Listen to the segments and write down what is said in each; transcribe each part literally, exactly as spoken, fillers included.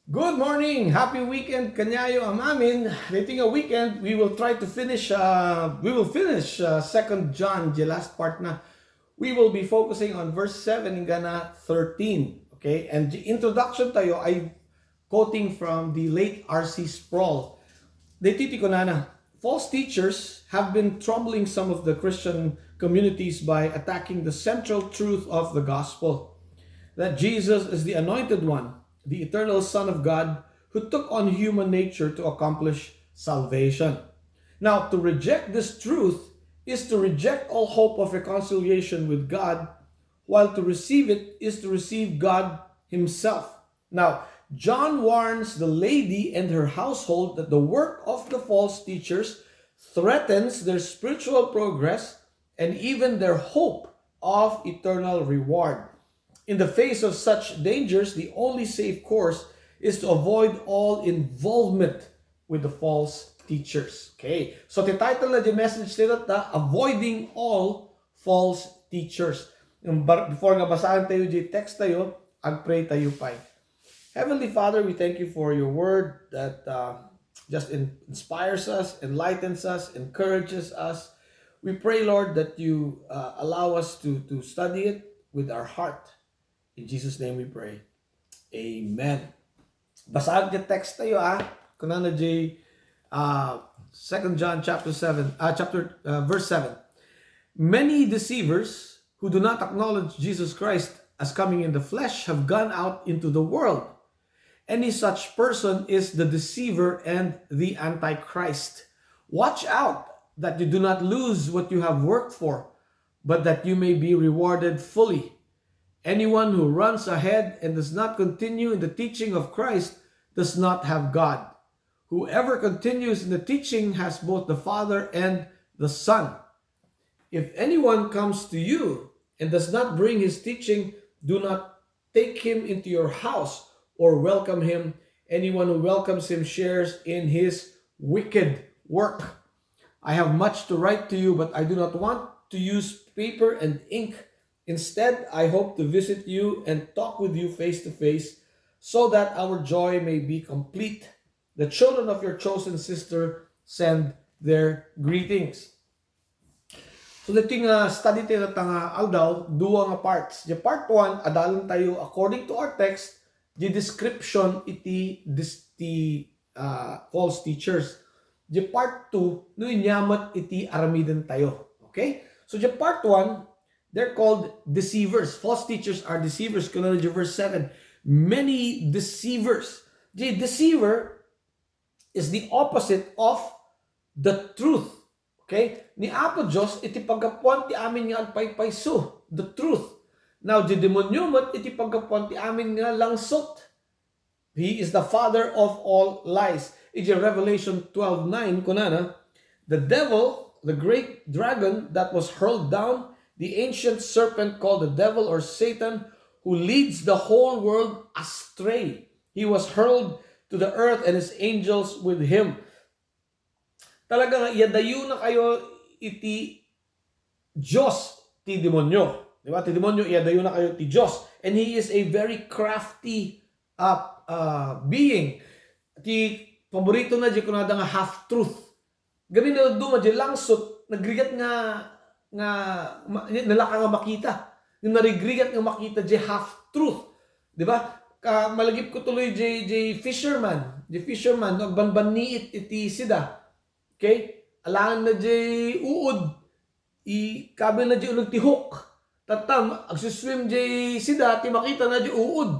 Good morning! Happy weekend kaniayo a maamin. Daytoy nga weekend, we will try to finish, uh, we will finish uh, Second John, the last part na. We will be focusing on verse seven inggana thirteen. Okay? And the introduction tayo ay quoting from the late R C Sproul. Daytoy ti kunana, false teachers have been troubling some of the Christian communities by attacking the central truth of the gospel, that Jesus is the anointed one, the eternal Son of God, who took on human nature to accomplish salvation. Now, to reject this truth is to reject all hope of reconciliation with God, while to receive it is to receive God Himself. Now, John warns the lady and her household that the work of the false teachers threatens their spiritual progress and even their hope of eternal reward. In the face of such dangers, the only safe course is to avoid all involvement with the false teachers. Okay. So, ti title na di message ti tatta, Avoiding All False Teachers. Before nga basahan tayo di text tayo, agpray tayo pay. Heavenly Father, we thank you for your word that uh, just in- inspires us, enlightens us, encourages us. We pray, Lord, that you uh, allow us to, to study it with our heart. In Jesus' name we pray. Amen. Basaag ti text tayo, ah. Kunana di uh, Second John chapter seven, uh, chapter uh, verse seven. Many deceivers who do not acknowledge Jesus Christ as coming in the flesh have gone out into the world. Any such person is the deceiver and the antichrist. Watch out that you do not lose what you have worked for, but that you may be rewarded fully. Anyone who runs ahead and does not continue in the teaching of Christ does not have God. Whoever continues in the teaching has both the Father and the Son. If anyone comes to you and does not bring his teaching, do not take him into your house or welcome him. Anyone who welcomes him shares in his wicked work. I have much to write to you, but I do not want to use paper and ink. Instead, I hope to visit you and talk with you face to face so that our joy may be complete. The children of your chosen sister send their greetings. So, daytoy nga study ti tatta nga aldaw, dua nga parts. Di part one, adalen tayo according to our text, di description iti dis- ti ah, false teachers. Di part two, no, ania met iti aramiden tayo. Okay? So, di part one, they're called deceivers. False teachers are deceivers. Kunana di verse seven, many deceivers. The deceiver is the opposite of the truth. Okay? Ni Apo Dios iti paggapuan ti amin nga agpaypayso, the truth. Now, the demonyo met iti paggapuan ti amin nga langsot. He is the father of all lies. Iti Revelation twelve nine, kunana, the devil, the great dragon that was hurled down, the ancient serpent called the devil or Satan, who leads the whole world astray. He was hurled to the earth and his angels with him. Talaga nga, iyadayonakayo iti Dios ti demonyo. Di ba? Ti demonyo, iyadayonakayo ti Dios. And he is a very crafty uh, uh, being. Ti paboritona di kunada nga half-truth. Gamin na duma di langsot, nagrigat nga, nga ma- nalaka nga makita. Yung narigrigat nga makita di half-truth. Di ba? Ka, malagip ko tuloy di, di fisherman. Di fisherman, no, agbanbanniit iti sida. Okay? Alangan na di uod. Ikabil na di uneg ti hook. Tatta, agsuswim di sida, ti makita na di uod.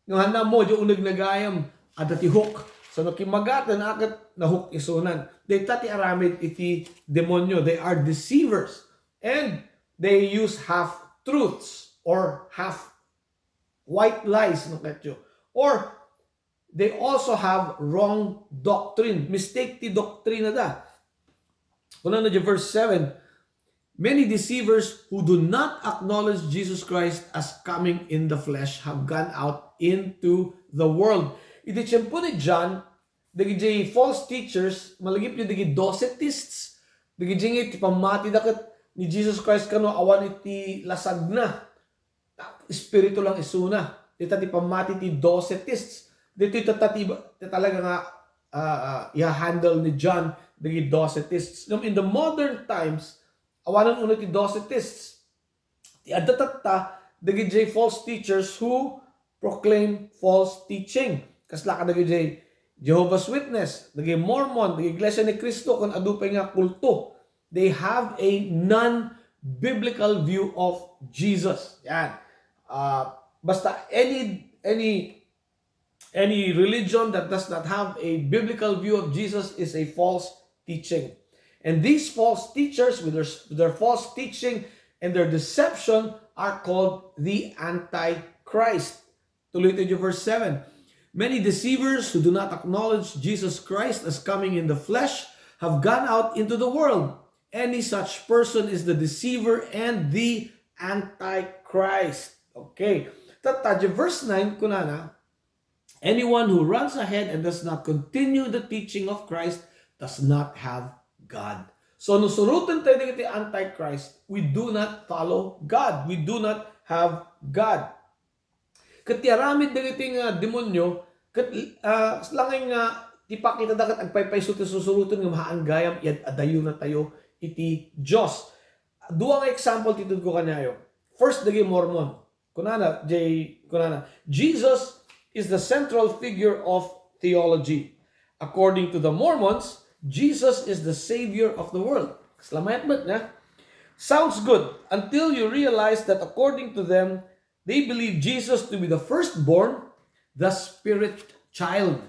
No, hanna mo, di uneg na gayam, adda ti hook. So, no, kimmagaten, aket na-hook isunan. Dayta ti aramid iti demonyo. They are deceivers. And they use half-truths or half white lies, no, ketyo. Or, they also have wrong doctrine. Mistake ti doctrine na da. Kunana di verse seven, many deceivers who do not acknowledge Jesus Christ as coming in the flesh have gone out into the world. Iti tiempo ni John, dagiti false teachers, malagip ni dagiti Docetists, dagiti nga iti pammati da ket ni Jesus Christ kano awan iti lasagna. Espiritu lang isuna. Dita ti pammati ti Docetists. Ditoy tatta ti, ti talaga nga, ah, ah, i-handle ni John dagiti Docetists. Ngem in the modern times, awanan unay ti Docetists. Ti adda tatta, dagiti false teachers who proclaim false teaching. Kasla kadagiti Jehovah's Witness, dagiti Mormon, dagiti Iglesia ni Cristo, ken adu pay nga kulto. They have a non-biblical view of Jesus. Yan. Ah, basta any, any, any religion that does not have a biblical view of Jesus is a false teaching. And these false teachers, with their, their false teaching and their deception, are called the Antichrist. Tuloy tayo verse seven. Many deceivers who do not acknowledge Jesus Christ as coming in the flesh have gone out into the world. Any such person is the deceiver and the antichrist. Okay. Tatta, verse nine, kunana, "Anyone who runs ahead and does not continue the teaching of Christ does not have God." So, no suroten tayo dagiti antichrist, we do not follow God. We do not have God. Ket ti aramid dagiti nga demonio, ket, ah, kasla nga ti pakitana ket agpaypayso ti susuroten nga haan gayam, iad-adayonatayo iti Dios. Dua nga example ti itedko kaniayo. First, dagiti Mormon. Kunana, J-, kunana, "Jesus is the central figure of theology. According to the Mormons, Jesus is the savior of the world." Kasla mayat met, nga? Sounds good until you realize that according to them, they believe Jesus to be the firstborn, the spirit child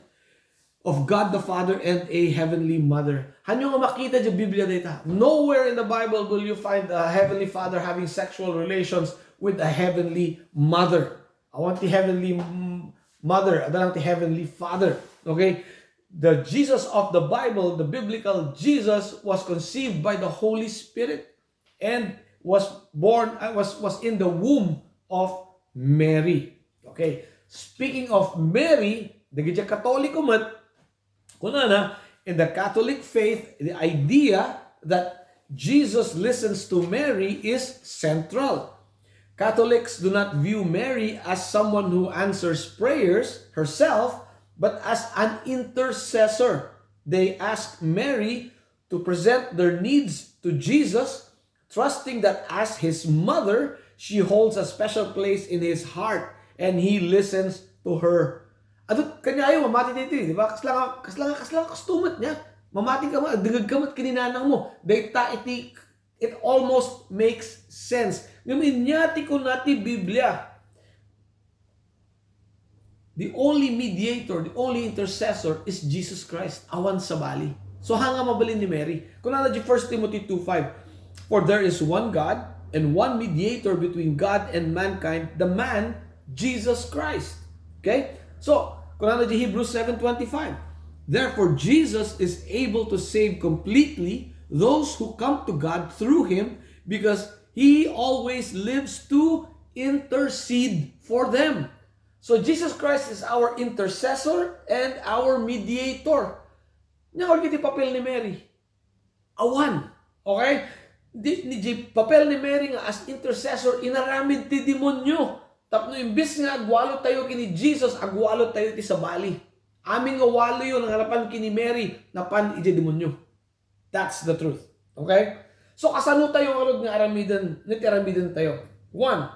of God the Father and a heavenly mother. Hanyo nga makita diay Biblia dayta? Nowhere in the Bible will you find a heavenly Father having sexual relations with a heavenly mother. Awan ti heavenly m-, mother, adda lang ti heavenly father. Okay? The Jesus of the Bible, the biblical Jesus, was conceived by the Holy Spirit and was born, uh, was, was in the womb of Mary. Okay. Speaking of Mary, dagiti Katoliko met, kunana, in the Catholic faith, the idea that Jesus listens to Mary is central. Catholics do not view Mary as someone who answers prayers herself, but as an intercessor. They ask Mary to present their needs to Jesus, trusting that as his mother, she holds a special place in his heart and he listens to her. Adu, kaniayo, mamati daytoy, di ba? Kasla nga, kasla nga, kasla nga kastomet niya. Mamati ka man, dengeg ka met ken ni nanang mo. Dayta iti, it almost makes sense. Ngem ania ti kuna ti Biblia? The only mediator, the only intercessor is Jesus Christ. Awan sabali. So, haan nga mabalin ni Mary. Kunana diay First Timothy two five, "For there is one God and one mediator between God and mankind, the man, Jesus Christ." Okay? So, kunana diay Hebrews seven twenty-five, "Therefore, Jesus is able to save completely those who come to God through him, because he always lives to intercede for them." So Jesus Christ is our intercessor and our mediator. Ania kadi ti papel ni Mary? Awan. Okay? Di, ni, di papel ni Mary nga as intercessor, inaramid ti demonio. Tapno imbes nga agwalo tayo ken ni Jesus, agwalo tayo ti sabali. Amin nga waloyo nga napan ken ni Mary, napan idiay demonio. That's the truth. Okay? So, kasano tayo ngarud nga aramiden, nga ti aramiden tayo? One,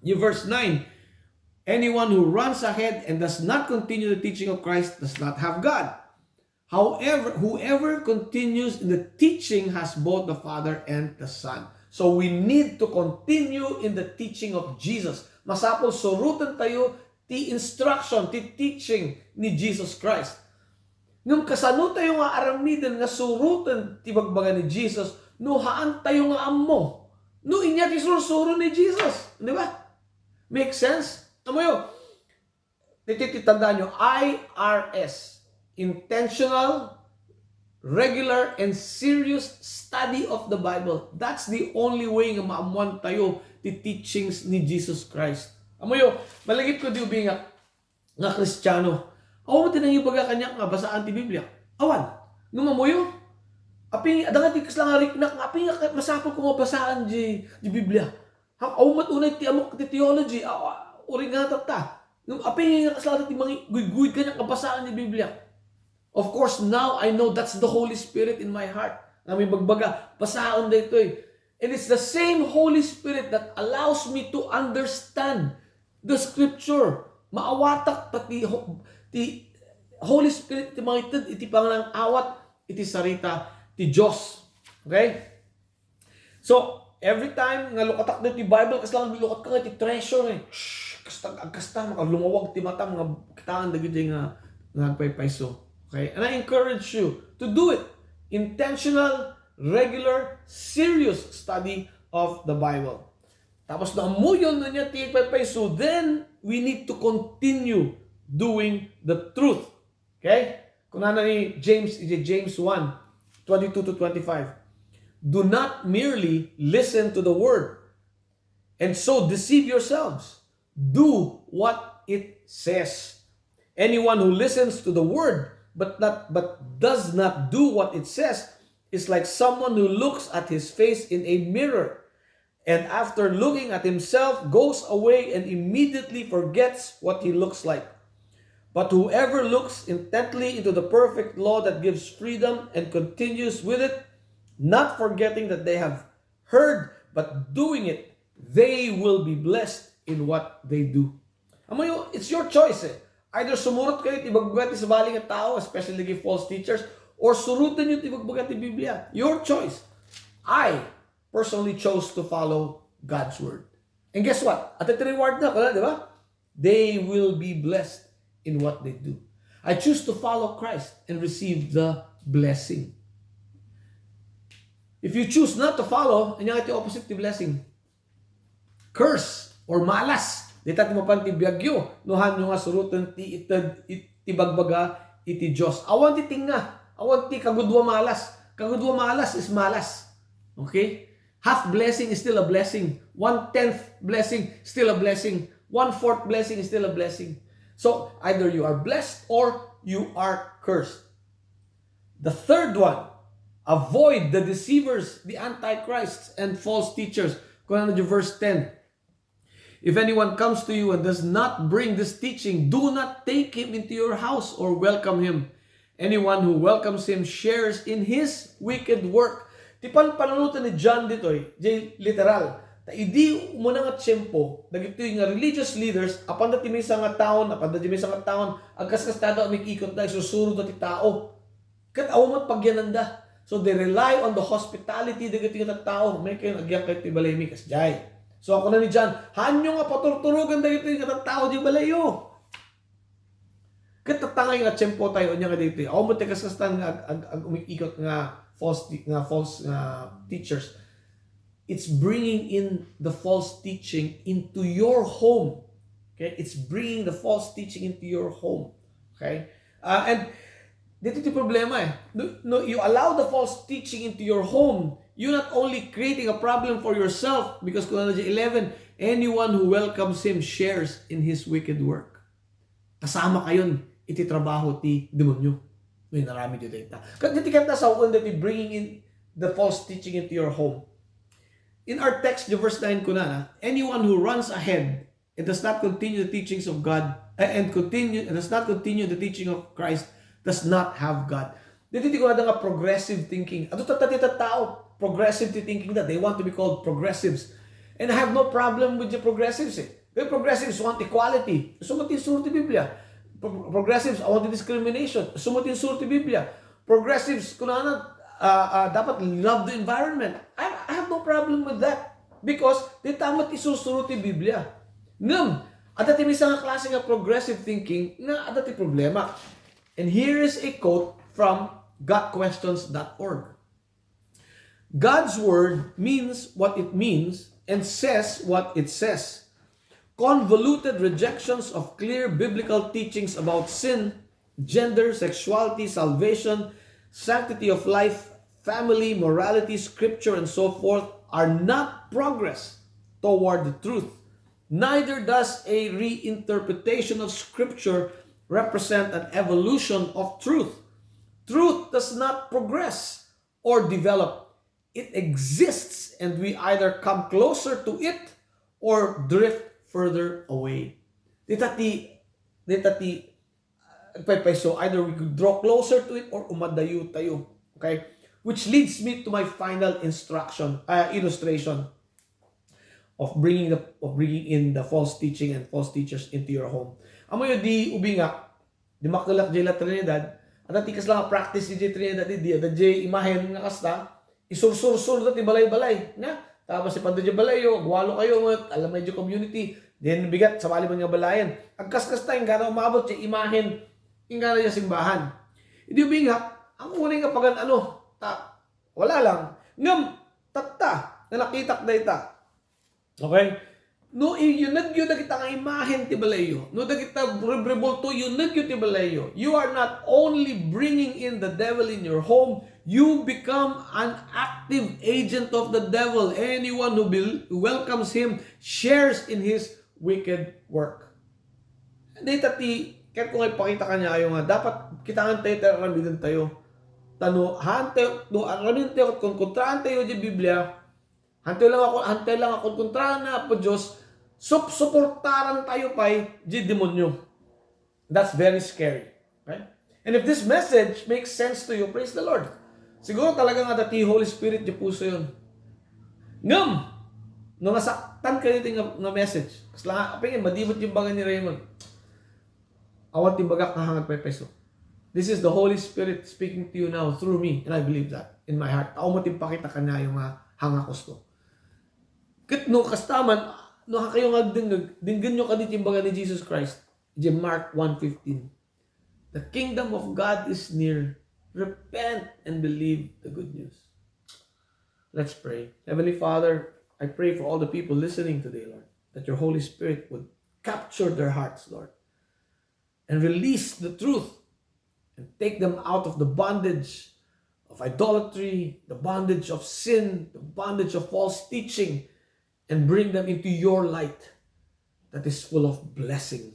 yung verse nine, "Anyone who runs ahead and does not continue the teaching of Christ does not have God. However, whoever continues in the teaching has both the Father and the Son." So, we need to continue in the teaching of Jesus. Masapul suroten tayo ti instruction, ti teaching ni Jesus Christ. Ngem kasano tayo nga aramiden nga suroten ti bagbaga ni Jesus no haan tayo nga ammo no ania ti sursuro ni Jesus? Di ba? Make sense? Ammoyo, iti ti tandaanyo, I R S, intentional, regular, and serious study of the Bible. That's the only way nga maammuan tayo ti teachings ni Jesus Christ. Ammoyo, malagipko diay ubing nga nga Kristiano. Awan ti nangibaga kaniak nga basaan ti Biblia. Awan. Ngem ammoyo, apay, adda nga ti kasla nga riknak nga apay nga masapulko nga basaan diay, diay Biblia. Ha, awan met unay ti ammok ti theology, a-, a-, uray nga tatta. Ngem apay nga kasla ti mangi-, guyguid kaniak nga basaen ti Biblia? Of course, now I know that's the Holy Spirit in my heart. Nga may bagbaga, basaen daytoy. And it's the same Holy Spirit that allows me to understand the scripture. Maawatak ta ti, ti Holy Spirit ti mangited iti panang-awat iti sarita ti Dios. Okay? So, every time nga lukatak ditoy Bible, kasla nga lukat ka nga iti treasure eh. Shh, kasta, kasta, makalumawag ti matam nga kitaan dagiti nga, nga agpaypayso. Okay? And I encourage you to do it. Intentional, regular, serious study of the Bible. Tapos no ammoyon no ania ti agpaypayso, then we need to continue doing the truth. Okay? Kunana ni James, iti James one, twenty-two to twenty-five. Do not merely listen to the word and so deceive yourselves. Do what it says. Anyone who listens to the word but not, but does not do what it says is like someone who looks at his face in a mirror and after looking at himself, goes away and immediately forgets what he looks like. But whoever looks intently into the perfect law that gives freedom and continues with it, not forgetting that they have heard, but doing it, they will be blessed in what they do. Amo yo, it's your choice eh. Either sumurot kayo ti ibagbaga ti sabali nga tao, especially the false teachers, or suroten yo ti ibagbaga ti Biblia. Your choice. I personally chose to follow God's word. And guess what? At the reward na, wala, di ba? They will be blessed in what they do. I choose to follow Christ and receive the blessing. If you choose not to follow, ania nga ti opposite ti blessing? Curse or malas. Dita ti mapan ti biagyo, no haanyo nga suroten ti ited, it-, ti bagbaga iti Dios. Awan ti tengnga, awan ti kagudua malas. Kagudua malas is malas. Okay? Half blessing is still a blessing. One-tenth blessing, still a blessing. One-fourth blessing is still a blessing. So, either you are blessed or you are cursed. The third one, avoid the deceivers, the antichrists, and false teachers. Kunana di verse ten. If anyone comes to you and does not bring this teaching, do not take him into your house or welcome him. Anyone who welcomes him shares in his wicked work. Ti panpanunoten ni John ditoy, jay literal. Ta idi umuna nga tiempo, dagitoy nga religious leaders, apanda ti maysa nga taon, apanda ti maysa nga taon, agkaskastada, umikikotda, isusuroda ti tao. Ket awan met pagyananda. So, they rely on the hospitality dagiti nga tattao. Umay kayo, agyan kayo ti balaymi, kasdiay. So, kuna ni John, haanyo nga paturturogen dagiti nga tattao di balayyo. Ket tattangay nga tiempo tayo, ania nga dagiti. Awan met ti kaskastan nga ag-, ag-, ag-, umikikot nga false ti-, nga false nga teachers. It's bringing in the false teaching into your home. Okay? It's bringing the false teaching into your home. Okay? Uh, and dito ti problema eh. No, no, you allow the false teaching into your home, you're not only creating a problem for yourself, because kunana di eleven, anyone who welcomes him shares in his wicked work. Kasama kayon iti trabaho ti demonyo. May narami dito ita. Kat dito kanta sa uwan that bringing in the false teaching into your home. In our text, the verse nine kunana, anyone who runs ahead and does not continue the teachings of God, eh, and continue, and does not continue the teaching of Christ, does not have God. Dito ti kunada nga progressive thinking. Adu tatta ti tattao, progressive ti thinking that they want to be called progressives. And I have no problem with the progressives eh. Kay progressives want equality. Isu met ti insuro ti Biblia. Pro-, progressives want discrimination. Isu met ti insuro ti Biblia. Progressives, kunana, ah, ah, dapat love the environment. I, I have no problem with that. Because, dita met isusuro ti Biblia. Ngem, adda ti maysa nga klase nga progressive thinking nga adda ti problema. And here is a quote from got questions dot org. God's word means what it means and says what it says. Convoluted rejections of clear biblical teachings about sin, gender, sexuality, salvation, sanctity of life, family, morality, scripture, and so forth are not progress toward the truth. Neither does a reinterpretation of scripture represent an evolution of truth. Truth does not progress or develop. It exists and we either come closer to it or drift further away. Dita ti dayta ti agpaypayso, either we could draw closer to it or umadayo tayo. Okay? Which leads me to my final instruction, uh, illustration of bringing the of bringing in the false teaching and false teachers into your home. Ammoyo, di ubingak, di makelak diay la Trinidad, adda ti kasla nga practice diay Trinidad, di, di adda diay imahen nga kasta, isursursur da ti balay-balay, nga? Tapos ipanda diay balayyo, agwalo kayo met, alam mo, diay community, then bigat, sabali man nga balayen. Agkaskasta, inggana umabot diay imahen, inggana diay simbahan. Idi ubingak, ang unay nga pagan-ano, ta, wala lang. Ngem, tatta, nga nakitak dayta. Okay? No, iyunegyo dagita nga imahen ti balayyo, no dagita rebrebulto, iyunegyo ti balayyo, you are not only bringing in the devil in your home, you become an active agent of the devil. Anyone who bel-, welcomes him shares in his wicked work. Dayta ti, ket ko nga ipakita kaniayo nga dapat kitaentayo ti aramidentayo. Ta no, haantayo, no, aramidentayo ket konkontraentayo diay Biblia, haantayo lang a, haantayo lang a konkontraan ni Apo Dios, sup-, suportarantayo pay diay demonio. That's very scary. Okay? And if this message makes sense to you, praise the Lord. Siguro talaga nga adda ti Holy Spirit diay pusoyo. Ngem, no nasaktan kayo ti nga, nga message, kasla nga, apay nga, madi met diay imbaga ni Raymond. Awan ti imbagak nga hangagpaypayso. This is the Holy Spirit speaking to you now through me, and I believe that in my heart. Awan met ti impakita kaniayo nga hangakusto. Ket no kasta man, no haankayo nga agdengngeg, denggenyo kadi ti imbaga ni Jesus Christ. Diay Mark one fifteen. The kingdom of God is near. Repent and believe the good news. Let's pray. Heavenly Father, I pray for all the people listening today, Lord, that your Holy Spirit would capture their hearts, Lord, and release the truth and take them out of the bondage of idolatry, the bondage of sin, the bondage of false teaching, and bring them into your light that is full of blessing.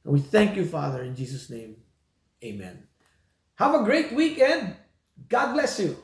And we thank you, Father, in Jesus' name. Amen. Have a great weekend. God bless you.